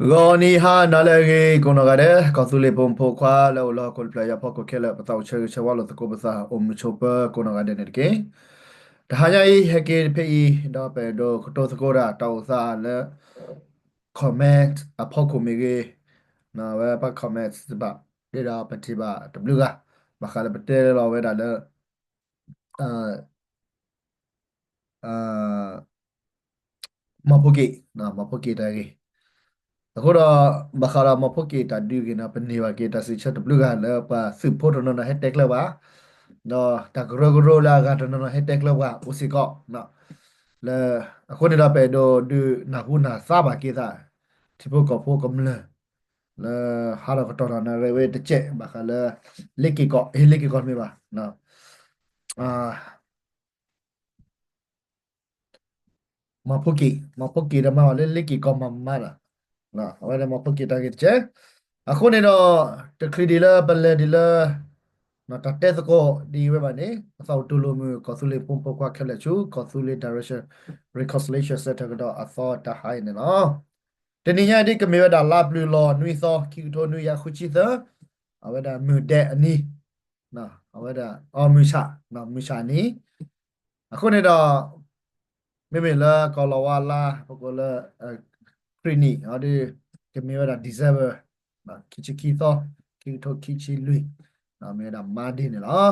ဂီၤနံၤဟါနၤလၢအဂ့ၤ ကိးနီၢ်ဂၤဒဲး ကီၢ်သူလ့ၤဖိမုၣ်ဖိခွါလၢအိၣ်လၢဟီၣ်ခိၣ်တဖျၢၣ်အံၤအဖီခိၣ်ခဲလၢာ် ပသးအိၣ်ဆၢဂ့ၤဆၢဝါလိာ်သကိးပသး အိၣ်မုာ်ဆိးပၢၤကိးနီၢ်ဂၤဒဲးန့ၣ်တက့ၢ်. တဟါညါအံၤ ဟဲက့ၤဖဲအံၤ ဒီးပအဲၣ်ဒိးကတိၤသကိးတၢ် တၢ်အိၣ်သးလၢ comment အဖီခိၣ်မ့ၢ်ဂ့ၤ, ဝဲပှၤ comment တဘၣ် ဒ်ဒီးပထံၣ်ဘၣ်တဘျုးဂၤ ဘၣ်ဃးလၢပတဲလီၤဝဲဒၣ်လၢ မီဖိက့ၣ်, မီဖိက့ၣ်တၢ်ဂ့ၢ်. အဃိဒီး ဘၣ်ဃးဒီးမီဖိက့ၣ်တၢ်ဒုးဂ့ၢ်န့ၣ် ပန့ၢ်ဘၣ်က့ၤတၢ်စံးဆၢတဘျုးဂၤလၢပှၤသုးဖိတနီၤနီၤဟဲတဲကျၢၤပှၤ, ဒီးတၢ်ကရၢကရိလၢအဂၤတနီၤနီၤဟဲတဲကျၢၤပှၤအိၣ်စ့ၢ်ကီး လၢ အဃိန့ၣ်ဒီးပအဲၣ်ဒိးဒုးနၢ်ဟူနၢ်သါဘၣ်က့ၤသး ထံဖိကီၢ်ဖိကမျၢၢ် လၢဟးထီၣ်ကတီၢ်တၢ်နၣ်ရံၣ်ဝဲတကဲး ဘၣ်ဃးလၢ လ့ၤက့ၤကီၢ်, ဟ့ၣ်လ့ၤက့ၤကီၢ်တမ့ၢ်ဘၣ် မီဖိက့ၣ်, မီဖိက့ၣ်ဒီးမၤဘၣ်လၢလ့ၤက့ၤကီၢ်မၤမၤဒီး အဝဲဒၣ်မီဖိက့ၣ်တၢ်ဂ့ၢ်တကဲး. အဃိန့ၣ်ဒီး တချုးဒံးလၢပလဲၤဒ်လၢ တၢ်တဲသကိးဒ်အံၤဝဲဘၣ်န့ၣ် ပသးအိၣ်တူၢ်လိာ်မုာ် ကီၢ်သူလ့ၤဖိမုၣ်ဖိခွါခဲလၢာ်ဆူ ကီၢ်သူလ့ၤ Direction Reconciliation Center ကဒီးအသီတဟါအံၤန့ၣ်လီၤ. တနံၤညါဒ်ကမ့ၢ်ဝဲဒၣ်လါပျုၤလီၤနွံသီ ခံကထိနွံကယၤဃုဆံသၢ, အဝဲဒၣ်မုၢ်ဒဲးအနံၤ, အဝဲဒၣ် အီ မုၢ်ဆၣ်, မုၢ်ဆၣ်အနံၤ, အဃိန့ၣ်ဒီး မ့မ့ၢ်လၢကီၢ်လီၤဝါလါ ပကိးလၢ ခရံာ်နံၣ်အီၤဒ် ကမ့ၢ်ဝဲဒၣ် December ခံဆံခံသီ ခံကထိခံဆံလွံၢ်, မ့ၢ်ဝဲဒၣ် Monday န့ၣ်လီၤ.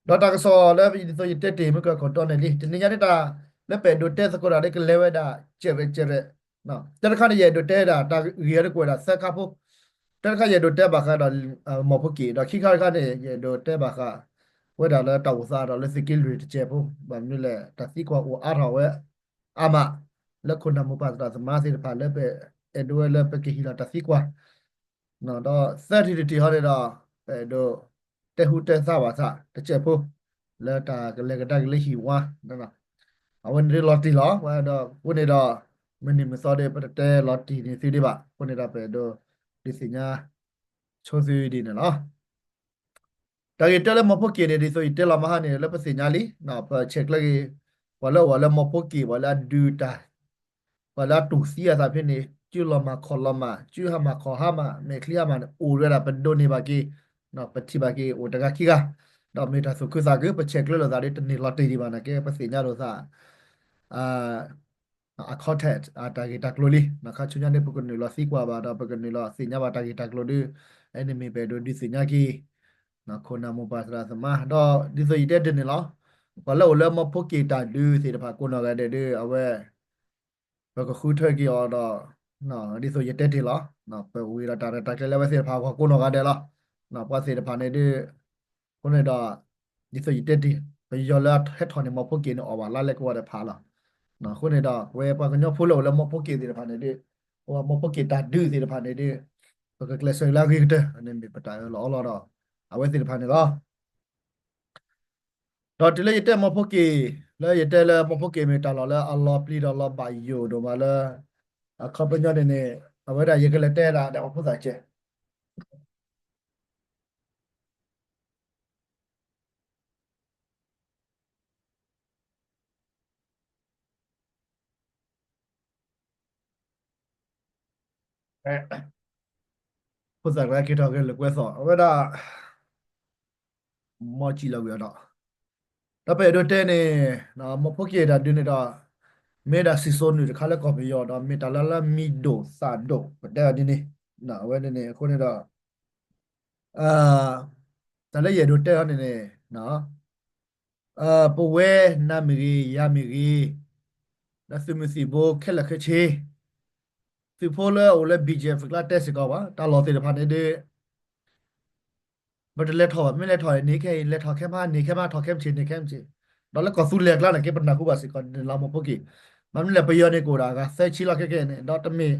ဒီးတၢ်ကစီၣ်လၢဒ်သိးယတဲတ့ၢ်မ့ၢ်ကကိးတီန့ၣ်လံ တနံၤညါဒ်တၢ်လၢပအဲၣ်ဒိးတဲသကိးတၢ်ဒ်ကလဲၤဝဲဒၣ် ကဲးရဲၣ်ကဲးရဲၣ်, တၢ်တခါန့ၣ် ယအဲၣ်ဒိးတဲဒၣ်တၢ်ဂ့ၢ်အံၤတကွဲးဒၣ်သၢခါဖိ, တၢ်တခါယအဲၣ်ဒိးတဲဘၣ်ဃးဒီး မီဖိက့ၣ် ဒီးခံခါတခါန့ၣ် ယအဲၣ်ဒိးတဲဘၣ်ဃး ဝဲဒၣ်လၢတၢ်အိၣ်သးဒီးလၢသုးက့လွံၢ်တကဲးဖိ ဘၣ်မနုၤလဲၣ် တၢ်သံကွၢ်အိၣ်အါထီၣ်ဝဲ အါမး လၢခိၣ်နၢ်မိၢ်ပၢ်သရၣ်သမါသ့ၣ်တဖၣ်လၢပ အဲၣ်ဒိးဝဲလၢပကဟ့ၣ်လီၤတၢ်သံကွၢ် ဒီးသၢထံၣ်တထံၣ်ဟီန့ၣ်ဒီး ပအဲၣ်ဒိး တဲဟူတဲသါဘၣ်သးတကဲးဖိ လၢတၢ်ကလဲၤကဒါက့ၤလၢဟံၣ်ဝါ အဝဲန့ၣ်ဒ်လီၤတံၢ်လီၤ ဝဲဒီးအဃိန့ၣ်ဒီး မုၢ်နံၤမုၢ်သီဒီး ပတတဲလီၤတံၢ်န့ၢ်သုဒံးဘၣ် အဃိန့ၣ်ဒီးပအဲၣ်ဒိး ဒုးသ့ၣ်ညါ ဆိသုဒ်န့ၣ်လီၤ. တၢ်ဂ့ၢ်တဲလၢမီဖိက့ၣ်န့ၣ် ဒ်သိးယတဲလီၤမဟါန့ၣ် လၢပသ့ၣ်ညါလံ ပဆဲးကျၢက့ၤ ပှၤလၢအအိၣ်လၢမီဖိက့ၣ် ပှၤလၢအဒုးတၢ် ပှၤလၢအတူၢ်သံအသးဖဲန့ၣ် စုလီၤမၢ်ခီၣ်လီၤမၢ် စုဟါမၢ်ခီၣ်ဟါမၢ် မဲာ်ချံဟါမၢ်န့ၣ် အိၣ်ဝဲဒၣ် ပဒိးန့ၢ်ဘၣ်က့ၤ ပထံၣ်ဘၣ်က့ၤ အိၣ်တဂၤခံဂၤ ဒီးမ့ၢ်တၢ်သူၣ်ခုသးခု ပဆဲးကျၢလိာ်သးဒီးတန့ၢ်လီၤတံၢ်ဒံးဘၣ်နာ်က့ ပသ့ၣ်ညါလိာ်သး အ contact အတၢ်ဂ့ၢ်တၢ်ကျိၤလံ ခါဆူညါန့ၣ် ပကနုာ်လီၤသံကွၢ်ဘၣ်ဒီး ပကနုာ်လီၤသ့ၣ်ညါဘၣ်တၢ်ဂ့ၢ်တၢ်ကျိၤဒီး အဲန့ၣ်မ့ၢ်ပအဲၣ်ဒိးဒုးသ့ၣ်ညါက့ၤ ခိၣ်နၢ်မိၢ်ပၢ်သရၣ်သမါ ဒီးဒ်သိးယတဲတ့ၢ်န့ၣ်လီၤ. ပှၤလၢအိၣ်လၢမီဖိက့ၣ်တၢ်ဒုးသ့ၣ်တဖၣ်ကိးနီၢ်ဂၤဒဲးဒီး အဝဲ ပကဃုထၢက့ၤအီၤဒီး ဒ်သိးယတဲတ့ၢ်လီၤ. ပဝံၤဒီးတၢ်ရဲၣ်တၢ်ကျဲၤလၢအဝဲသ့ၣ်တဖၣ်အဂီၢ်ကိးနီၢ်ဂၤဒဲးလီၤ. ပှၤသ့ၣ်တဖၣ်န့ၣ်ဒီး အဃိန့ၣ်ဒီး ဒ်သိးယတဲတ့ၢ် ပယီၤလၢအဟဲထီၣ်န့ၣ် မီဖိက့ၣ်န့ၣ် အီၣ်ဘၣ်လါလဲကဝီၤဒီးဖးလီၤ. အဃိန့ၣ်ဒီး ပဝဲပှၤကညီဖိလၢအိၣ်လၢမီဖိက့ၣ်သ့ၣ်တဖၣ်န့ၣ်ဒီး ပဝဲမီဖိက့ၣ်တၢ်ဒုးသ့ၣ်တဖၣ်န့ၣ်ဒီး ပကကျဲးစၢးလၢအဂ့ၤကတၢၢ် န့ၣ်မ့ၢ်ပတၢ်အၢၣ်လီၤအီလီၤဒီး အဝဲသ့ၣ်တဖၣ်န့ၣ်လီၤ. ဒီးတုၤလၢယတဲမီဖိက့ၣ် လၢယတဲလၢမီဖိက့ၣ်မ့ၢ်တၢ်လီၢ်လၢအလီၤပျံၤဒီးလီၤဘၣ်ယိၣ်ဒိၣ်မးလၢ အခီပညီန့ၣ်န့ၣ် အဝဲဒၣ်ယကလဲၤတဲဒၣ်ဒီးပှၤဖိသၣ်စဲး ဖိသၣ်တဂၤက့ၤထီၣ်က့ၤလၢကွဲးသီၣ် အဝဲဒၣ် မီၢ်စံၣ်လီၤဝံၤအီၤဒီး ဒီးပအဲၣ်ဒိးတဲန့ၣ် မီၢ်ဖိက့ၣ်တၢ်ဒုးန့ၣ်ဒီး မ့ၢ်ဒၣ်စံၣ်စိၤနုာ်တခါလၢကီၢ်ပယီၤဒီး မ့ၢ်တၢ်လၢလၢမံၤဒိၣ်သၣ်ဒိၣ် ပတဲအီၤဒ်န့ၣ် အဝဲန့ၣ်န့ၣ် အဃိန့ၣ်ဒီး တၢ်လၢယအဲၣ်ဒိးတဲအီၤန့ၣ်န့ၣ် ပဝဲနၤမ့ၢ်ဂ့ၤ ယၤမ့ၢ်ဂ့ၤ ဒီးသုးမုၢ်သံၣ်ဘိခဲလၢာ်ခဲဆ့ သုးဖိလၢအအိၣ်လၢ ဘီၣ်ကၠဲး ဖုကျါတဲစ့ၢ်ကီးဘၣ် တၢ်လီၢ်သ့ၣ်တဖၣ်န့ၣ်ဒီး ပတလဲၤထီၣ်ဘၣ် မ့ၢ်လဲၤထီၣ်န့ၣ် ကဟဲလဲၤထီၣ်ခဲမး န့ၢ်ခဲမး ထီၣ်ခဲမုၢ်ဆ့ၣ် န့ၢ်ခဲမုၢ်ဆ့ၣ် ဒီးလၢကီၢ်သူလ့ၤအကျါန့ၣ် က့ၤပနၢ်ဟူဘၣ်စ့ၢ်ကီးန့ၣ်လီၤ မီၢ်ဖိက့ၣ် မ့မ့ၢ်လဲၣ် ပယီၤန့ၣ်ကအိၣ်ဒၣ်အဂၤသၢဆံလီၤခဲကနံၣ်န့ၣ် ဒီးတမ့ၢ်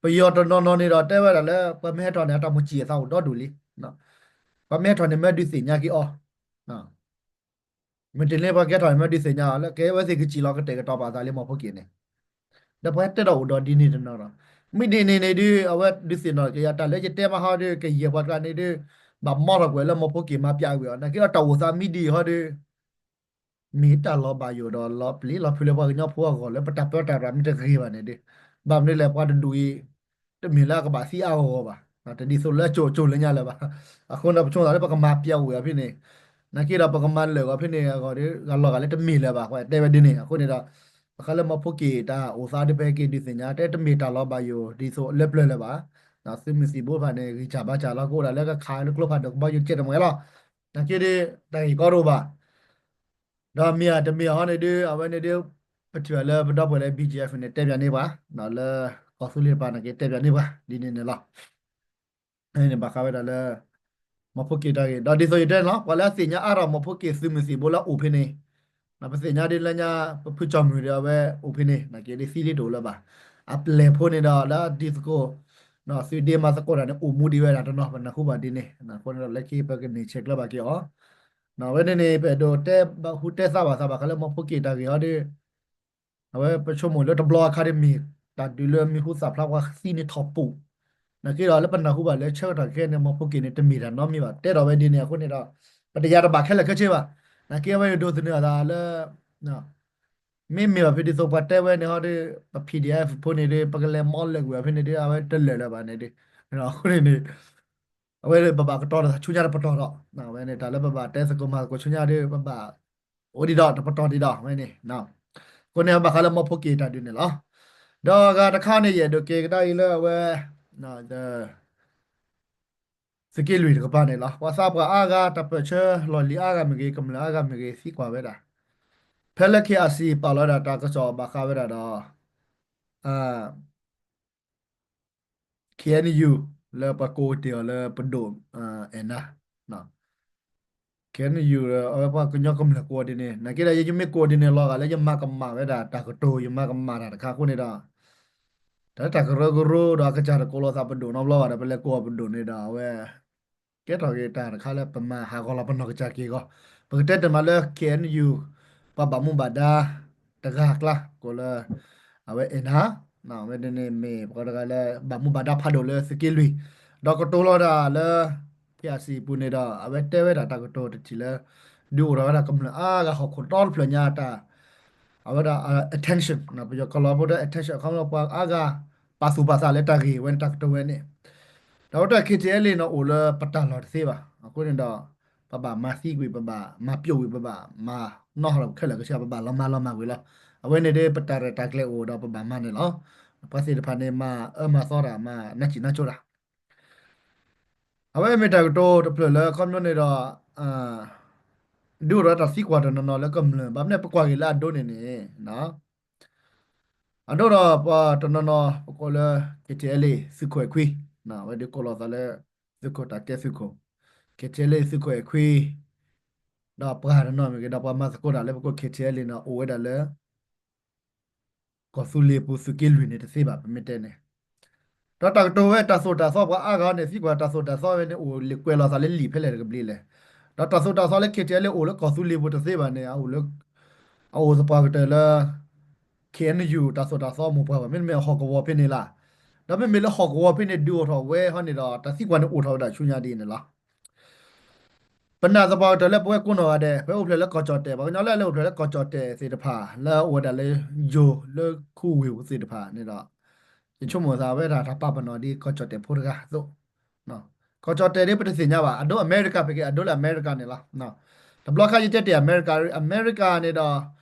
ပယီၤတနီၤနီၤန့ၣ်ဒီးတဲဝဲဒၣ်လၢ ပှၤမ့ၢ်ဟဲထီၣ်န့ၣ် အတၢ်မိၣ်စံၣ်အသးအိၣ်ဒီဒူၣ်လံ ပှၤမ့ၢ်ဟဲထီၣ်န့ၣ် မ့ၢ်ဒုးသ့ၣ်ညါက့ၤအီၤ မ့ၢ်တန့ၢ်ပှၤကဲထီၣ်န့ၣ် မ့ၢ်ဒုးသ့ၣ်ညါအီၤလၢ ကဲဝဲသ့ၣ်ကစံၣ်လီၤကတဲာ်ကတီၤပာ်သးလံ မီၢ်ဖိက့ၣ်န့ၣ် ဒီးပှၤဟဲတဲဒီးအိၣ်ဒီးဒ်န့ၣ်တနီၤဒီး မ့ၢ်ဒ်န့ၣ်န့ၣ်ဒုး အဝဲဒုးသ့ၣ်နီၣ်က့ၤယၤ တၢ်လၢယတဲမဟါဒီး ကယဲၢ်ပှၤကျါန့ၣ်ဒုး ဘၣ်မီထီၣ်ကွံာ်လၢမီၢ်ဖိက့ၣ်မၤပျးကွံာ်အီၤ နာ်က့ဒီးတၢ်အိၣ်သးမံဒံးဟီဒီး မ့ၢ်တၢ်လီၤဘၣ်ယိၣ်ဒီးလီၤပျံၤလီၤဖုးလၢပှၤကညီဖိအဂီၢ်လၢပတၢ်ပၢတၢ်ပြးမ့ၢ်တဂ့ၤဘၣ်န့ၣ်ဒီး ဘၣ်မနုၤလဲၣ် ပှၤတဒူၣ်အံၤ တမ့ၢ်လၢအကဘၣ်သံအါဂီၢ်ဂီၢ်ဘၣ်, တဒ်သိးလၢအကၠိၤကၠိၤလၢညါလၢၤဘၣ်. အဃိန့ၣ် ပဆိကမိၣ်သးလၢပကမၤပျီဝဲအီၤဖဲန့ၣ်, နာ်က့ဒီးပကမၤလၢာ်ဂီၤဖဲန့ၣ်အဂီၢ်ဒီး ဂၤလီၤဂာ်လၢတမ့ၢ်လၢၤဘၣ်, ပှၤတဲဝဲဒ်န့ၣ်. အဃိန့ၣ်ဒီး ဘၣ်ဃးလၢမီဖိက့ၤတၢ်အိၣ်သးဒ်ပဟဲက့ၤဒုးသ့ၣ်ညါ တဲတမ့ၢ်တၢ်လီၤဘၣ်ယိၣ် ဒ်သိးလၢပျၢၤလၢၤဘၣ်. သုးမုၢ်သံၣ်ဘိတဖၣ်န့ၣ် ဂံၢ်စၢ်ဘါစၢ်လီၤ ကအိၣ်ဒၣ်လၢကခးလၢကျိဖးဒိၣ် ကဘီယူၤကဲတမှဲလီၤ. နာ်က့ဒီး တၢ်ဂ့ၢ်ကီတအိၣ်ဘၣ် ဒီးမ့ၢ်ဧါတမ့ၢ်ဧါဟီန့ၣ်ဒုး အဝဲန့ၣ်ဒုး ပထံၣ်ဘၣ်လၢပဒီပုၢ်ဝဲၢ်လၢ ဘီၣ်ကၠီၣ်အ့ၣ်ဖ်န့ၣ် တဲပၠးန့ၢ်ပှၤ, လၢကီၢ်သူလ့ၤတပၤနာ်က့တဲပၠးန့ၢ်ပှၤ ဒ်န့ၣ်န့ၣ်လီၤ. န့ၣ်ဘၣ်ဃးဝဲဒၣ်လၢ မီဖိက့ၤတၢ်ဂ့ၢ် ဒီးဒ်သိးယတဲန့ၣ်လီၤ ပှၤလၢအသ့ၣ်ညါအါထီၣ်မီဖိက့ၤသုးမုၢ်သံၣ်ဘိလၢအအိၣ်ဖဲန့ၣ်, ပသ့ၣ်ညါဒ်လၢညါ ပဖုကၠီၣ်မုၢ်ဒီးအဝဲအိၣ်ဖဲန့ၣ် နာ်က့ဒ်သံဒ်တအိၣ်လၢၤဘၣ်. အပျဲၢ်ဖိန့ၣ်ဒီးလၢဒ်သကိး သုးဒ့မၤသကိးတၢ်န့ၣ် အိၣ်မူဒံးဝဲဒၣ်တနီၤ ပနၢ်ဟူဘၣ်ဒ်န့ၣ်. အဃိန့ၣ်ဒီး လၢခံပကန့ၢ်ဆဲးကျၢဘၣ်က့ၤအီၤ အဝဲန့ၣ်န့ၣ် ပအဲၣ်ဒိးတဲဘၣ်ဟူတဲသးဘၣ်သးဘၣ်ဃးလၢမီဖိက့ၤတၢ်ဂ့ၢ်ဟီဒီး အဝဲပဆိကမိၣ်လၢတဘျီအခါဒ်မ့ၢ် တၢ်ဒုးလၢမံၤဟူသၣ်ဖျါပှၤသံန့ၣ်ထီၣ်ပူၤ, နာ်က့ဒီးလၢပနၢ်ဟူဘၣ်လၢဆၢကတီၢ်ခဲအံၤန့ၣ် မီဖိက့ၤန့ၣ် တမ့ၢ်တၢ်နီတမံၤဘၣ် တဲဒီးဝဲဒ်န့ၣ်. အဃိန့ၣ်ဒီး ပတယၤတဘၣ်ခဲလၢာ်ခဲဆ့ဘၣ်. နာ်က့အဝဲန့ၣ်ဒိးသန့ၤအသးလၢ မ့မ့ၢ်ဘၣ်ဖဲဒ်သိးပှၤတဲဝဲန့ၣ်ဟီဒီး ပ ပီၣ်ဒံၣ်အ့ၣ်ဖ် ဖိန့ၣ်ဒီး ပကလဲၤမီလၢာ်ကွံာ်အီၤဖဲန့ၣ်ဒီး အဝဲတလၢာ်လၢၤဘၣ်န့ၣ်ဒီး အဃိန့ၣ်န့ၣ် အဝဲပဘၣ်ကတီၤလၢဆူညါတပတီၢ်ဒီး အဝဲန့ၣ် တၢ်လၢပဘၣ်တဲသကိးမၤသကိးဆူညါဒီး ပဘၣ်အိၣ်ဒံးဒီးတပတီၢ်ဒံးဒီး အဝဲန့ၣ် အဃိန့ၣ် ဘၣ်ဃးလၢမီဖိက့ၤတၢ်ဒုးန့ၣ်လီၤ. ဒီးအဂၤတခါန့ၣ် ယအဲၣ်ဒိးက့ၤကဒါအံၤလၢအဝဲ သုးက့လွံၢ်တကပၤန့ၣ်လီၤ. ပှၤသးပှၢ်အါဂၤ တၢ်ပၢၢ်ဆၢလီၢ်လံၤအါဂၤမ့ၢ်ဂ့ၤ ကမျၢၢ်အါဂၤမ့ၢ်ဂ့ၤ သံကွၢ်ဝဲဒၣ် ဖဲလၢ ခ့ၣ်အါစံၣ် ပာ်လီၤဝဲဒၣ်တၢ်ကစီၣ်ဘၣ်ဃးဝဲဒၣ်ဒီး ခ့ၣ်အဲၣ်ယူၣ် လၢပှၤကိးတ့ၢ်အီၤလၢပဒိၣ် အဲၣ်နါ ခ့ၣ်အဲၣ်ယူၣ် အဝဲပှၤကညီကမျၢၢ်ကိးဒ်န့ၣ် နာ်က့ဒီး ယမ့ၢ်ကိးဒ်န့ၣ်လီၤဂာ်လၢယမၤကမၣ်ဝဲဒၣ်တၢ်ကတိၤ ယမၤကမၣ်တၢ်တခါအဃိန့ၣ်ဒီး တၢ်လၢတၢ်ကရၢကရိဒီးအကစၢ်တကိးလီၤသးပဒိၣ်နီတဘျီဘၣ်ဒီး ပလဲၤကိးအီၤပဒိၣ်န့ၣ်ဒီး အဝဲ ကဲထီၣ်က့ၤတၢ်တခါလၢပမၤဟးဂီၤလီၤပနီၢ်ကစၢ်က့ၤအဂီၢ် ပကတဲတမံၤလၢ ခ့ၣ်အဲၣ်ယူၣ် ပှၤဘၣ်မူဘၣ်ဒါတဂၤအကျါ ကိးလၢ အဝဲအဲၣ်နါ အဝဲန့ၣ်မ့ၢ်ပှၤတဂၤလၢဘၣ်မူဘၣ်ဒါဖးဒိၣ်လၢသုးက့လွံၢ် ဒီးကတိၤလီၤတၢ်လၢ ခ့ၣ်အါစံၣ် အပူၤန့ၣ်ဒီး အဝဲတဲဝဲဒၣ်တၢ်ကတိၤတထံၣ်လၢ ဒုးအိၣ်ထီၣ်ဝဲဒၣ်ကမျၢၢ်အါဂၤဟီၣ်ခိၣ်ဒီတဖျၢၣ်ညါတၢ် အဝဲဒၣ် attention ပယီၤကိးလီၤဖိဒီး attention အခီပညီ ပှၤအါဂၤ ပာ်သူၣ်ပာ်သးလၢတၢ်ဂ့ၢ်ဝဲန့ၣ် တၢ်ကတိၤဝဲန့ၣ် ဒီးအဝဲတၢ် ခ့ၣ်ထံၣ်အဲလ့ၣ် န့ၣ်အိၣ်လၢပတၢ်လီၢ်တသ့ဘၣ်. အဃိန့ၣ်ဒီး ပဘၣ်မၤသံကွံာ် ပဘၣ်မၤပျိးကွံာ် ပဘၣ်မၤနီၣ်ဟီၣ်လီၤခဲလၢာ်ခဲဆ့ ပဘၣ်လီၤမၤလီၤမၢ်ကွံာ်လီၤ. အဝဲန့ၣ်ဒီး ပတၢ်ရဲၣ်တၢ်ကျဲၤအိၣ်ဒီးပဘၣ်မၤန့ၣ်လီၤ. ပှၤသ့ၣ်တဖၣ်န့ၣ် မၤအၢမၤသီတၢ် မၤနးစံးနးကၠိတၢ် အဝဲမ့ၢ်တၢ်ကတိၤတဖျၢၣ်လၢခီပညီန့ၣ်ဒီး ဒုးအိၣ်ထီၣ်တၢ်သံကွၢ်တနီၤနီၤလၢကမျၢၢ် ဘၣ်မနုၤပကွၢ်က့ၤလၢအဒိန့ၣ်န့ၣ် အဒိဒီးပှၤတနီၤနီၤ ပကိးလၢ ခ့ၣ်ထံၣ်အဲလ့ၣ် သုးခိၣ်အဲၣ်ခွံ အဝဲဒုးကိးလီၤသးလၢ သုးခိၣ်တၢ်ကဲသုးခိၣ် ခ့ၣ်ထံၣ်အဲလ့ၣ် သုးခိၣ်အဲၣ်ခွံ ဒီးပှၤတနီၤမ့ၢ်ဂ့ၤ ဒီးပှၤမၤသကိးတၢ်လၢပကိး ခ့ၣ်ထံၣ်အဲလ့ၣ် န့ၣ် အိၣ်ဝဲဒၣ်လၢ ကီၢ်သူလ့ၤပူၤသုးက့လွံၢ်န့ၣ်တသ့ဘၣ် ပမ့ၢ်တဲန့ၣ် ဒီးတၢ်ကတိၤဝဲတၢ်သိၣ်တၢ်သီ ပှၤအါဂၤန့ၣ် သံကွၢ်တၢ်သိၣ်တၢ်သီဝဲန့ၣ် အိၣ်လံာ်ကွဲးလီၤသးလၢလံာ်ဖဲလဲၣ်တကဘျံးလဲၣ်. ဒီးတၢ်သိၣ်တၢ်သီလၢ ခ့ၣ်ထံၣ်အဲလ့ၣ် အိၣ်လၢကီၢ်သူလ့ၤပူၤတသ့ဘၣ်န့ၣ် အအိၣ်သပှၢ်ကတၢၢ်လၢ ခ့ၣ်အဲၣ်ယူၣ် တၢ်သိၣ်တၢ်သီမိၢ်ပှၢ်ဘၣ် မ့တမ့ၢ်ဟီၣ်ကဝီၤဖဲန့ၣ်လီၤ. ဒီးမ့မ့ၢ်လၢဟီၣ်ကဝီၤဖဲန့ၣ် ဒုးအိၣ်ထီၣ်ဝဲဟီန့ၣ်ဒီး တၢ်သံကွၢ်န့ၣ်အိၣ်ထီၣ်ဝဲဒၣ်ဆူညါဒ်န့ၣ်လီၤ. ပနာ်သပှၢ်ကတၢၢ်လၢပဝဲကိးနီၢ်ဂၤဒဲး ပဝဲအိၣ်ဖျဲၣ်လၢကီၢ်ကၠီၣ်တဲၣ် ပှၤကညီလၢအလဲၤအိၣ်ဖျဲၣ်လၢကီၢ်ကၠီၣ်တဲၣ်သ့ၣ်တဖၣ် လၢအအိၣ်ဝဲဒၣ်လၢ ယိၤ လၢခူဝ့ၢ်ပူၤသ့ၣ်တဖၣ်န့ၣ်ဒီး ယဆိကမိၣ်သးဝဲဒၣ်တၢ်ပာ်ပနီၣ်ဒ်ကီၢ်ကၠီၣ်တဲၣ်ဖိတဂၤအသိး ကီၢ်ကၠီၣ်တဲၣ်ဒ်ပတသ့ၣ်ညါဘၣ် အဒိအမဲရကၤ ပက့ၤအဒိလၢအမဲရကၤန့ၣ်လီၤ. တဘျီခါယတဲတ့ၢ်အမဲရကၤ အမဲရကၤန့ၣ်ဒီး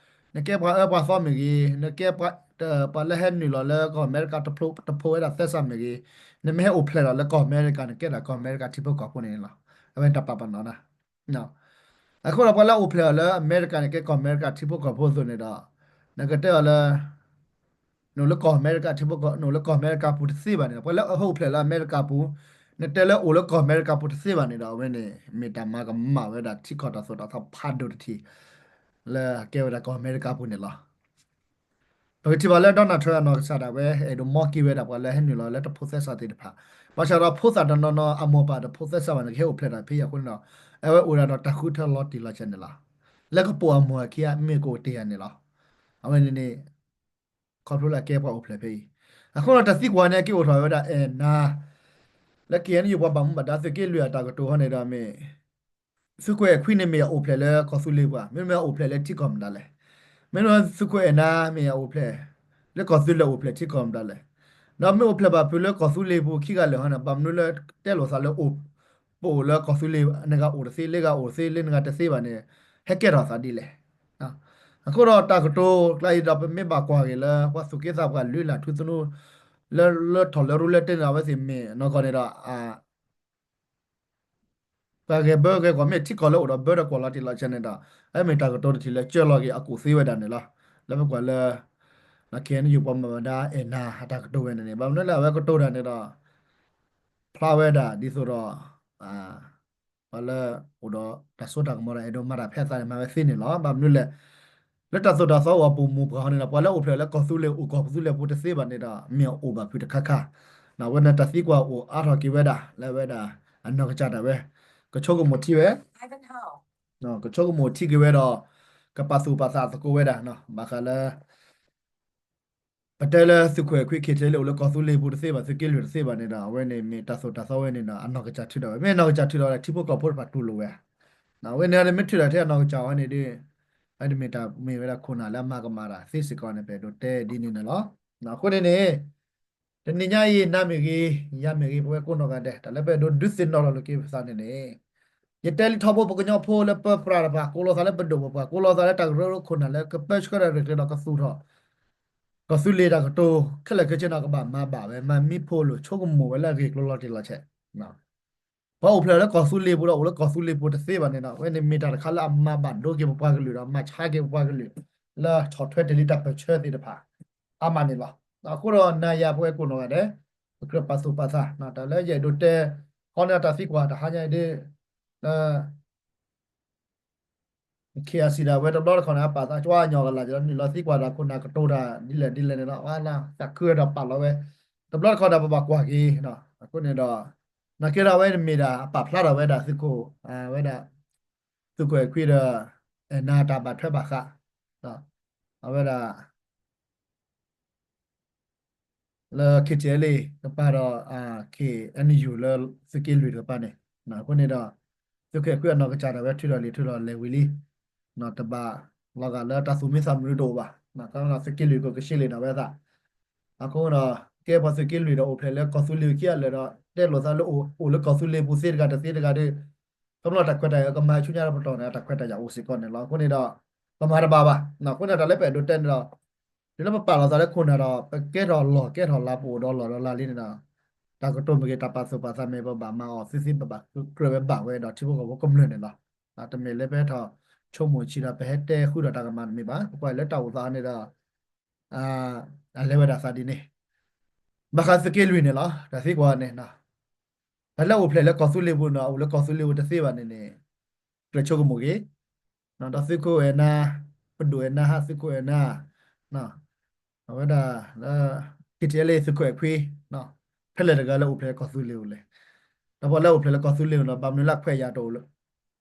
နကဲပှၤအၢပှၤသီမ့ၢ်ဂ့ၤ နကဲပှၤ ပှၤလၢဟဲနုာ်လီၤလၢကီၢ်အမဲရကၤတဖိးဝဲဒၣ်သဲစးမ့ၢ်ဂ့ၤ နမ့ၢ်ဟဲအိၣ်ဖျဲၣ်လီၤလၢကီၢ်အမဲရကၤ နကဲဒၣ်ကီၢ်အမဲရကၤထံဖိကီၢ်ဖိန့ၣ်လီၤ. အဝဲတၢ်ပာ်ပနီၣ်နၤ အဃိဒီးပှၤလၢအအိၣ်ဖျဲၣ်အီၤလၢအမဲရကၤန့ၣ် ကဲကီၢ်အမဲရကၤထံဖိကီၢ်ဖိအသိးန့ၣ်ဒီး နကတဲအီၤလၢ နအိၣ်လၢကီၢ်အမဲရကၤထံဖိကီၢ် နအိၣ်လၢကီၢ်အမဲရကၤပူၤတသ့ဘၣ်န့ၣ်ဒီး ပှၤလၢအဟဲအိၣ်ဖျဲၣ်လၢအမဲရကၤပူၤ နတဲလၢအိၣ်လၢကီၢ်အမဲရကၤပူၤတသ့ဘၣ်န့ၣ်ဒီး အဝဲန့ၣ် မ့ၢ်တၢ်မၤကမၣ်ဝဲဒၣ်ထံကီၢ်တၢ်သိၣ်တၢ်သီဖးဒိၣ်တထံၣ် လၢအကဲဝဲဒၣ်ကီၢ်အမဲရကၤပူၤန့ၣ်လီၤ. ပကထံၣ်ဘၣ်လၢ Donald Trump အနီၢ်ကစၢ်ဒၣ်ဝဲ အဲၣ်ဒိးမီက့ၤဝဲဒၣ်ပှၤလၢဟဲနုာ်လီၤလၢတဖိးသဲစးသ့ၣ်တဖၣ် ဘၣ်ဆၣ်ဒီးဖိသၣ်တနီၤနီၤအမိၢ်ပၢ်တဖိးသဲစးဘၣ်န့ၣ် ကဟဲအိၣ်ဖျဲၣ်တၢ်ဖဲအံၤအဃိန့ၣ်ဒီး အဝဲအိၣ်ဒၣ်ဒီးတၢ်ဃုထၢလီၤတံၢ်လီၤဆဲးန့ၣ်လီၤ. လၢကပိာ်အမိၢ်အခံမ့ၢ်ကအိၣ်တ့ၢ်ယၤန့ၣ်လီၤ. အဝဲန့ၣ်န့ၣ် ခီဖျိလၢအကဲပှၤအိၣ်ဖျဲၣ်ဖဲအံၤ အဃိဒီးတၢ်သံကွၢ်န့ၣ် က့ၤအိၣ်ထီၣ်ဝဲဒၣ်အဲၣ်နၤ လၢ KNU ပှၤဘၣ်မူဘၣ်ဒါသုးက့လွံၢ်အတၢ်ကတိၤဟီန့ၣ်ဒီးမ့ၢ် သုးခိၣ်အဲၣ်ခွံန့ၣ်မ့ၢ်အအိၣ်ဖျဲၣ်လၢကီၢ်သူလ့ၤပူၤဧါ မ့တမ့ၢ်အအိၣ်ဖျဲၣ်လၢထံကီၢ်မတၤလဲၣ်. မ့တမ့ၢ်သုးခိၣ်အဲၣ်နၤမ့ၢ်အအိၣ်ဖျဲၣ် လၢကီၢ်သူလ့ၤအိၣ်ဖျဲၣ်ထံကီၢ်မတၤလဲၣ်. ဒီးမ့ၢ်အိၣ်ဖျဲၣ်ဘၣ်ဖုးလၢကီၢ်သူလ့ၤပူၤခံဂၤလၢာ်ဟီန့ၣ် ဘၣ်မနုၤလၢတဲလိာ်သးလၢအိၣ်, ပအိၣ်လၢကီၢ်သူလ့ၤ နဂၤအိၣ်တသ့ လၢဂၤအိၣ်တသ့ လၢနဂၤတသ့ဘၣ်န့ၣ် ဟဲကဲထီၣ်သးဒ်လဲၣ်. အဃိဒီးတၢ်ကတိၤကျါအံၤဒီး ပမ့ၢ်ဘၣ်ကွၢ်က့ၤလၢ ပှၤသူၣ်က့သးပှၢ်လုၢ်လၢ်ထူသနူ လၢလၢထီၣ်လၢရူလၢတဲန့ၣ်ဒီး အဝဲသ့ၣ်မ့ၢ်နီၢ်ကီၢ်န့ၣ်ဒီး ပှၤဂဲၤဘၢဂဲၤကွီၢ် မ့ၢ်ထံကီၢ်လၢအိၣ်ဒီးဘၢဒီးကွီၢ်လီၤတံၢ်လီၤဆဲးန့ၣ်ဒီး အမ့ၢ်တၢ်ကတိၤတထံၣ်လၢကၢလီၤက့ၤအကူၣ်သ့ဝဲဒၣ်န့ၣ်လီၤ. လၢပကွၢ်လၢ KNU ပှၤမၤဝဲဒၣ်အဲၣ်နၤအတၢ်ကတိၤဝဲန့ၣ်န့ၣ် ဘၣ်မနုၤလၢအဝဲကတိၤတၢ်န့ၣ်ဒီး ဖျါဝဲဒၣ်ဒ်သိးဒီး ပှၤလၢအိၣ်ဒီးတၢ်စိတၢ်ကမီၤဒီး အဲၣ်ဒိးမၤတၢ်ဖဲအသးန့ၣ် မၤဝဲသ့န့ၣ်လီၤ. ဘၣ်မနုၤလဲၣ် လၢတၢ်သိၣ်တၢ်သီအိၣ်အပူၤမူးပှၤဟီန့ၣ်ဒီး ပှၤလၢအိၣ်ဖျဲၣ်လၢကီၢ်သူလ့ၤ အိၣ်ကီၢ်သူလ့ၤပူၤတသ့ဘၣ်န့ၣ်ဒီး မ့ၢ်အအိၣ်ဘၣ်ဖုးတခါခါ, အဝဲန့ၣ်တၢ်သံကွၢ်အိၣ်အါထီၣ်က့ၤဝဲဒၣ် လၢအဝဲဒၣ်အနီၢ်ကစၢ်ဒၣ်ဝဲ ကဆိကမိၣ်ထံဝဲ ကဆိကမိၣ်ထံက့ၤဝဲဒီး ကပာ်သူၣ်ပာ်သးသကိးဝဲဒၣ် ဘၣ်ဃးလၢ ပတဲလၢသုးခိၣ်အဲၣ်ခွံ KTLA အိၣ်လၢကီၢ်သူလ့ၤပူၤတသ့ဘၣ် သုးက့လွံၢ်တသ့ဘၣ်န့ၣ်ဒီး အဝဲန့ၣ်မ့ၢ်တၢ်သိၣ်တၢ်သီဝဲန့ၣ်ဒီး အနီၢ်ကစၢ်ထုးထီၣ်ဝဲ မ့ၢ်အနီၢ်ကစၢ်ထုးထီၣ်ဝဲဒီး ထံဖိကီၢ်ဖိတဖၣ်တူၢ်လိာ်ဝဲ, အဝဲန့ၣ်မ့ၢ်ထုးထီၣ်ထဲအနီၢ်ကစၢ်အီၤန့ၣ်ဒီး အဝဲတမ့ၢ်တၢ်မ့ၢ်ဝဲဒၣ်ခိၣ်နၢ်လၢအမၤကမၣ်တၢ်သ့စ့ၢ်ကီးန့ၣ် ပအဲၣ်ဒိးတဲဒ်န့ၣ်န့ၣ်လီၤ. အဃိန့ၣ်န့ၣ် တနံၤညါအံၤ နၤမ့ၢ်ဂ့ၤ ယၤမ့ၢ်ဂ့ၤ ပဝဲကိးနီၢ်ဂၤဒဲး တၢ်လၢပအဲၣ်ဒိးဒုးသ့ၣ်နီၣ်ထီၣ်လိာ်က့ၤပသးန့ၣ်န့ၣ် ယတဲလံထီဘိ ပကညီဖိလၢပၢပြးတဖၣ် ကိးလီၤသးလၢပဒိၣ်ပပှၢ် ကိးလီၤသးလၢတၢ်ကရၢကရိခိၣ်နၢ်လၢကပၢဆှၢတၢ်ရဲၣ်ကျဲၤဒီးကသူၣ်ထီၣ် ကီၢ်သူလ့ၤတၢ်ကတိၤ ခဲလၢာ်ခဲဆ့န့ၣ် ကဘၣ်မၤဘၣ်ဝဲ မၤမံဖိလိာ် ဆိကမိၣ်ဝဲလၢအဂ့ၢ်ကျိၤလီၤတံၢ်လီၤဆဲး ပှၤအိၣ်ဖျဲၣ်လၢကီၢ်သူလ့ၤပူၤဒီး အိၣ်လၢကီၢ်သူလ့ၤပူၤတသ့ဘၣ်န့ၣ်ဒီး အဝဲန့ၣ်မ့ၢ်တၢ်တခါလၢအမၤဘၣ်ဒိက့ၤပပှၤကလုာ်ဒီး မၤဆါက့ၤပပှၤကလုာ် လၢဆီၣ်ထွဲတ့ၢ်လံတၢ်ပၢၢ်ဆၢသ့ၣ်တဖၣ် အါမးန့ၣ်လီၤ. အဃိဒီးနၤယၤပဝဲကိးနီၢ်ဂၤဒဲး ပကြၢးပာ်သူၣ်ပာ်သး တၢ်လၢယအဲၣ်ဒိးတဲ ခီန့ၢ်တၢ်သံကွၢ်တဟါညါအံၤဒ် လၢ KIC ဒၣ်ဝဲတဘျီတခီၣ်န့ၣ် အပာ်သးကွၢ်ညီကလာ် နုာ်လီၤသံကွၢ်တၢ်ခိၣ်နၢ်ကတိၤတၢ်ဒ်လဲၣ်ဒ်လဲၣ်န့ၣ်လီၤ. သးခုဝဲဒီးပာ်လီၤဝဲ တဘျီတခီၣ်ဒီးပဘၣ်ကွၢ်က့ၤ အဃိန့ၣ်ဒီး နာ်က့ဒီးအဝဲန့ၣ်မ့ၢ်ဒၣ်အပာ်ဖျါထီၣ်ဝဲဒၣ်သုးခိၣ် ဝဲဒၣ် သုးခိၣ်အဲၣ်ခွံဒီး နၤတၢ်ဘၣ်ထွဲဘၣ်ဃး အဝဲဒၣ် လၢ KTLA တကပၤဒီး KNU လၢသုးက့လွံၢ်တကပၤန့ၣ် အဃိန့ၣ်ဒီး သုးခိၣ်အဲၣ်ခွံအနီၢ်ကစၢ်ဒၣ်ဝဲထုးထီၣ်လံာ်ထုးထီၣ်လဲၤဝံၤလံ တဘၣ်လီၤဂာ်လၢတၢ်သူၣ်မံသးမုာ်တအိၣ်ဘၣ် သုးက့လွံၢ်ကကဆှီလ့ၣ်နၤဝဲသး အဃိဒီး ကဲပှၤသုးက့လွံၢ်ဒီးအိၣ်ဖျဲၣ်လၢကီၢ်သူလ့ၤခံဂၤလၢာ်ဒီး တဲလိာ်သးလၢအိၣ်လၢကီၢ်သူလ့ၤပူၤသ့တဂၤတသ့တဂၤဒီး ကမျၢၢ်တၢ်ခွဲးတၢ်ယာ်ကမၤဆူညါပတီၢ်န့ၣ် တၢ်ခွဲးတၢ်ယာ်အိၣ်စ့ၢ်ကီးန့ၣ်လီၤ. အဃိန့ၣ်ဒီး ပမၤတဘၣ်ဘၣ်. အဃိန့ၣ်တၢ်လၢပအဲၣ်ဒိးတဲန့ၣ်ဒီး တုၤလၢပပာ်လီၤသးလၢခိၣ်နၢ်ဒီး ပကဲထီၣ်လီၢ်ကဲထီၣ်လၤ ပအိၣ်ဒီးလီၢ်ဒီးလၤလံန့ၣ်ဒီး တၢ်ကတိၤမ့ၢ်ဂ့ၤ တၢ်ပာ်သူၣ်ပာ်သးမ့ၢ် ပဘၣ်မၤအီၤသ့သ့ ပဘၣ်ကြၢးဝဲဘၣ်ဝဲဒီးထံဖိကီၢ်ဖိကမျၢၢ်န့ၣ်လီၤ. တမ့ၢ်လၢပဟဲထီၣ်ဆိကမိၣ်ဆံးဒီး ပဟဲတဲဃုာ်ဒီးတၢ်ကမၣ်တမ့ၢ်ဘၣ်. ပကွၢ်လၢတၢ်အိၣ်သးန့ၣ်ဒီး အလဲၤဝဲဒၣ်သးဒ်န့ၣ် ဘၣ်ဃးသုးက့လွံၢ်န့ၣ်လီၤ. တၢ်သံကွၢ်န့ၣ် တၢ်လၢအိၣ်ဖျဲၣ်လၢကီၢ်သူလ့ၤပူၤန့ၣ် အိၣ်လၢကီၢ်သူလ့ၤပူၤတသ့ဘၣ်န့ၣ်န့ၣ် ကြၢးဆိကမိၣ်က့ၤ ဒီးသုးခိၣ်အဲၣ်နၤ ပဒိၣ်အဲၣ်နၤဟးသုးခိၣ်အဲၣ်နၤ အဝဲဒၣ်လၢ KTLA သုးခိၣ်အဲၣ်ခွံ ဖဲလဲၣ်တဂၤလၢအိၣ်ဖျဲၣ်လၢကီၢ်သူလ့ၤပူၤလဲၣ်. ဒီးပှၤလၢအိၣ်ဖျဲၣ်လၢကီၢ်သူလ့ၤပူၤဒီး ဘၣ်မနုၤလၢအခွဲးအယာ်တအိၣ်လၢ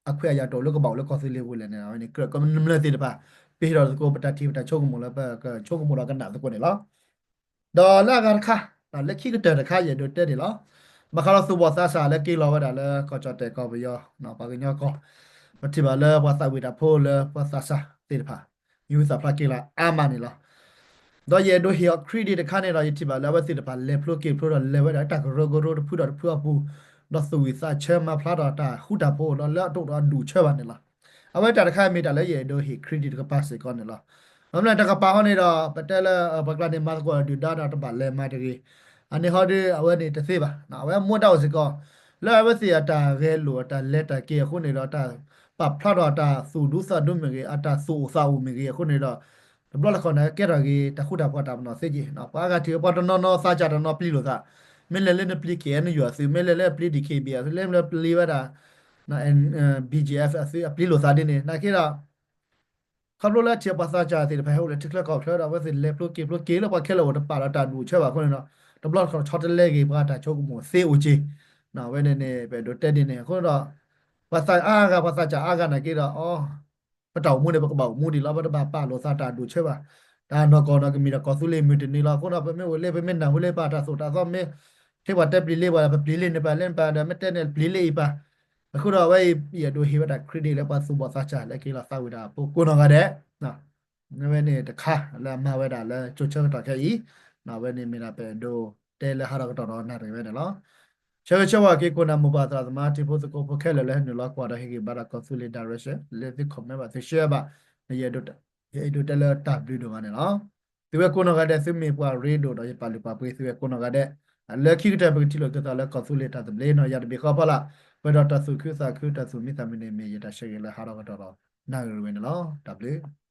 အခွဲးအယာ်တအိၣ်လၢကဘၣ်အိၣ်လၢကီၢ်သူလ့ၤပူၤလဲၣ်န့ၣ် အဝဲန့ၣ် ကြၢးကမျၢၢ်သ့ၣ်တဖၣ် ပဟ့ၣ်ထီၣ်သကိးပတၢ်ထံၣ်ပတၢ်ဆိကမိၣ်လၢပကဆိကမိၣ်ဒီးကနၣ်သကိးန့ၣ်လီၤ. ဒီးလၢအဂၤတခါ လၢခံကတၢၢ်တခါ ယအဲၣ်ဒိးတဲန့ၣ်လီၤ. ဘၣ်ဃးဒီးသူၣ်ဘီၣ်သးစၢ်လၢက့ၤလီၤဝဲဒၣ်လၢကီၢ်ကၠီၣ်တဲၣ်ကီၢ်ပယီၤ ပှၤကညီကီၢ် ပထံၣ်ဘၣ်လၢပှၤသးဝံၣ်တၢ်ဖိလၢပှၤသးစၢ်သ့ၣ်တဖၣ် ယူၤသးဖျါက့ၤလီၤအါမးန့ၣ်လီၤ. ဒီးယအဲၣ်ဒိးဟ့ၣ်အီၤ credit တခါန့ၣ်ဒီး ယထံၣ်ဘၣ်လၢအဝဲသ့ၣ်တဖၣ်လဲၤဖျိက့ၤဖျိဒီးလဲၤဝဲဒၣ်တၢ်ကရၢကရိတဖုဒီးတဖုအပူၤ ဒီးသူၣ်ဝံၣ်သးဆၢမၤဖျါထီၣ်တၢ်ဃူတၢ်ဖိးဒီးလၢအတအိၣ်ဒီးအဒူၣ်အဆၢဘၣ်န့ၣ်လီၤ. အဝဲတၢ်တခါမ့ၢ်တၢ်လၢယအဲၣ်ဒိးဟ့ၣ် credit တကပၤစ့ၢ်ကီးန့ၣ်လီၤ. မ့ၢ်မနုၤတကပၤဃီန့ၣ်ဒီး ပတဲလၢ ပကျါန့ၣ်မၤသကိးဒုၣ်ဒါဒီးတဘၣ်လဲၤမၤတဂ့ၤ. အန့ၣ်ဟီဒီး အဝဲန့ၣ်တသ့ဘၣ်. အဝဲမူဒါအိၣ်စ့ၢ်ကီး လၢအဝဲသ့ၣ်အတၢ်ဂဲၤလိာ်အတၢ်လဲၤတၢ်က့ၤအဃိန့ၣ်ဒီး တၢ်ပာ်ဖျါထီၣ်အတၢ်သူၣ်ဒူသးဒူမ့ၢ်ဂ့ၤ အတၢ်သူၣ်အိၣ်သးအိၣ်မ့ၢ်ဂ့ၤအဃိန့ၣ်ဒီး တဘျီတခီၣ်န့ၣ် ကဲထီၣ်က့ၤတၢ်ဃူတၢ်ဖိးတၢ်ပနီၣ်သ့က့ၤ. ပှၤအါဂၤထံၣ်ပှၤတနီၤနီၤသးစၢ်တနီၤပျံၤလိာ်သး မ့ၢ်လဲၤလၢနပျံၤ KNU အသုး မ့ၢ်လဲၤလၢပျံၤ DKBA အသုး လဲၤလၢပျံၤဝဲဒၣ် BGF အသုး အပျံၤလိာ်သးဒ်န့ၣ် နာ်က့ဒီး ခီဖျိလၢထံၣ်ပှၤသးစၢ်သ့ၣ်တဖၣ်ဟဲအိၣ်လၢထံချၢကီၢ်ချၢဒီး အဝဲသ့ၣ်လဲၤဖျိက့ၤဖျိက့ၤလၢပှၤခဲလၢာ်အိၣ်တပာ်ဒီးတၢ်ဒူၣ်အဆၢဘၣ်အဃိန့ၣ်ဒီး တဘျီတခီၣ်ဆီတလဲက့ၤပှၤတၢ်ဆိကမိၣ်သ့အိၣ်က့ၤ. အဝဲန့ၣ်န့ၣ် ပအဲၣ်ဒိးတဲဒ်န့ၣ် အဃိဒီး ပှၤသးအါဂၤ ပှၤသးစၢ်အါဂၤနာ်က့ဒီး အီ ပတၢ်အိၣ်မူန့ၣ် ပကဘၣ်အိၣ်မူဒံးလီၤ. ပတဘၣ်ပာ်လိာ်သးတၢ်ဒူၣ်ဆၢဘၣ်. တၢ်နီၢ်ကီၢ်နီၢ်ကမံၤဒီးကီၢ်သူလ့ၤမုၢ်တနံၤလီၤ. အဃိဒီး ပမ့ၢ်အိၣ်လၢ ပမ့ၢ်နၢ်ဟူလၢပတၢ်သိၣ်တၢ်သီမ့ၢ် ဟ့ၣ်ပှၤတဲပျံၤလ့ပှၤဒီး ပပျံၤလ့န့ၣ်ပၢ် လၢပၢ်ဒီး မ့ၢ်တဲန့ၣ်ပျံၤလ့အံၤပၢ်. အဃိဒီးအဝဲအံၤ ယအဲၣ်ဒိးဟ့ၣ်ဝဲဒၣ် credit လၢပှၤသူၣ်ဘီၣ်သးစၢ်လၢက့ၤလီၤသးဝံၣ်တၢ်ဖိကိးနီၢ်ဂၤဒဲး အဝဲန့ၣ်တခါလၢအမၤဝဲဒၣ်လၢကၠိဆၢကတီၢ်ခဲအံၤ အဝဲန့ၣ်မ့ၢ်ဒၣ်ပအဲၣ်ဒိး တဲလၢဟးထီၣ်ကတီၢ်ဒီးနၣ်ရံၣ်ဝဲန့ၣ်လီၤ. ဆၢဂ့ၤဆၢဝါက့ၤ ခိၣ်နၢ်မိၢ်ပၢ်သရၣ်သမါ တံၤဖိသကိးဖိခဲလၢာ်လၢဟဲနုာ်လီၤကွၢ်ဒီးဟ့ၣ်ဂံၢ်ဘါဒီးကီၢ်သူလ့ၤ direction လၢသု comment ဘၣ်သု share ဘၣ်, ယအဲၣ်ဒိးတဲလၢတၢ်ဘျုးဒိၣ်မးန့ၣ်လီၤ. သုဝဲကိးနီၢ်ဂၤဒဲး သုမ့ၢ်ပှၤရ့ဒိၣ်ဒီးယပာ်လုၢ်ပာ်ပှ့ၤသုဝဲကိးနီၢ်ဂၤဒဲး, လၢခံကတၢၢ်ပကထံၣ်လိာ်က့ၤသးလၢကီၢ်သူလ့ၤတၢ်သဘျ့နီၢ်ယၤတဘ့ၣ်ဃီဖီလာ်, ပဒီးတၢ်သူၣ်ခုသးခုတၢ်သူၣ်မံသးမုာ်န့ၣ် မ့ၢ်ယတၢ်ဆၢဂ့ၤလၢဟးထီၣ်ကတီၢ်ဒီးနၣ်ရံၣ်ဝဲန့ၣ်လီၤ. တၢ်ဘျုး